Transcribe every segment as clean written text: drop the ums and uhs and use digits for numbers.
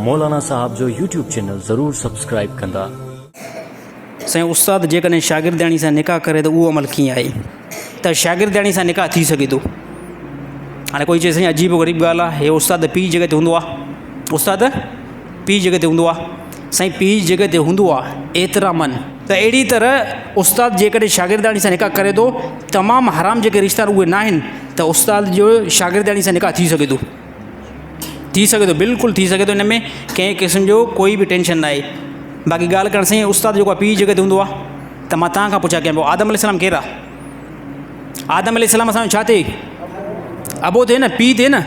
مولانا صاحب جو YouTube channel ضرور سبسڪرائيب ڪندا. سائين استاد جيڪڏهن شاگردياڻي سان نڪاح ڪري ته اهو عمل ڪيئن آهي ته شاگردياڻي سان نڪاح ٿي سگهي ٿو. هاڻي ڪوئي چئي سائين عجيب و غريب ڳالهه آهي هي استاد پيء جي جڳهه تي هوندو آهي استاد پيء جي جڳهه تي هوندو آهي سائين پيء جي جڳهه تي هوندو آهي احترامن ته اهڙي طرح استاد جيڪڏهن شاگردياڻي سان نڪاح ڪري ٿو تمام حرام جيڪي رشتا آهن اهي ناهن ته استاد جو شاگردياڻي سان نڪاح ٿي سگهي ٿو. ٿي سگهي ٿو بلڪل ٿي سگهي ٿو ان ۾ ڪنهن قسم جو ڪوئي به ٽينشن ناهي باقي ڳالهه ڪرڻ سائين استاد جيڪو آهي پيء جي جڳهه تي هوندو آهي ته مان توهان کان پڇا ڪيان پيو آدم عليه السلام ڪير آهي آدم عليه السلام اسانجو ڇا ٿئي ابو ٿئي نه پيء ٿئي نه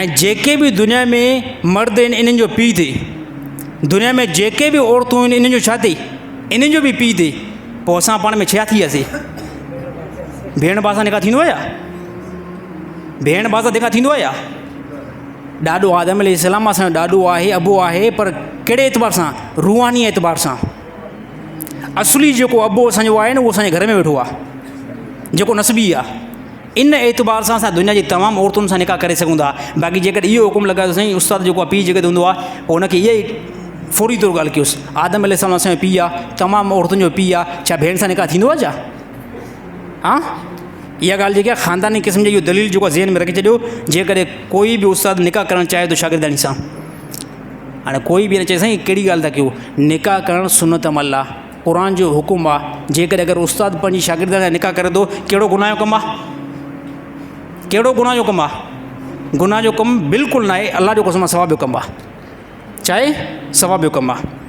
۽ جيڪي به دنيا ۾ مرد آهن انهن جو پيء ٿئي دنيا ۾ جيڪي به عورتون آهن انهن جو ڇا ٿئي انهن جو به پيء ٿئي پوء اسان پاڻ ۾ ڇا ٿي وياسي ڀيڻ ڀاء سان نڪاح ٿيندو آهي ڇا ڀيڻ ڀاء سان نڪاح ٿيندو آهي ڇا؟ ڏاڏو آدم عليه السلام اسان جو ڏاڏو آهي ابو آهي پر ڪهڙي اعتبار سان روحاني اعتبار سان اصلي جيڪو ابو اسان جو آهي نه اهو اسان جي گهر ۾ ويٺو آهي جيڪو نسبي آهي ان اعتبار سان اسان دنيا جي تمام عورتن سان نڪاح ڪري سگهون ٿا باقي جيڪڏهن اهو حڪم لڳايو سائين استاد جيڪو آهي پيء جيڪي هوندو آهي پوء هن کي اها ئي فوري طور ڳالهه ڪيوس آدم عليه السلام اسان جو پيء آهي تمام عورتن جو پيء آهي ڇا ڀيڻ سان نڪاح ٿيندو آهي ڇا ها اها ڳالهه جيڪي آهي خانداني قسم جي اهو دليل جيڪو آهي ذهن ۾ رکي ڇڏيو جيڪڏهن ڪوئي به استاد نڪاح ڪرڻ چاهي ٿو شاگردياڻي سان هاڻي ڪوئي به نه چئي سائين ڪهڙي ڳالهه ٿا ڪيو نڪاح ڪرڻ سنت عمل آهي قرآن جو حڪم آهي جيڪڏهن اگر استاد پنهنجي شاگردياڻي سان نڪاح ڪري ٿو ڪهڙو گناهه جو ڪم آهي ڪهڙو گناهه جو ڪم آهي گناهه جو ڪم بلڪل ناهي الله جو قسم آهي ثواب جو ڪم آهي چاهي ثواب جو ڪم آهي.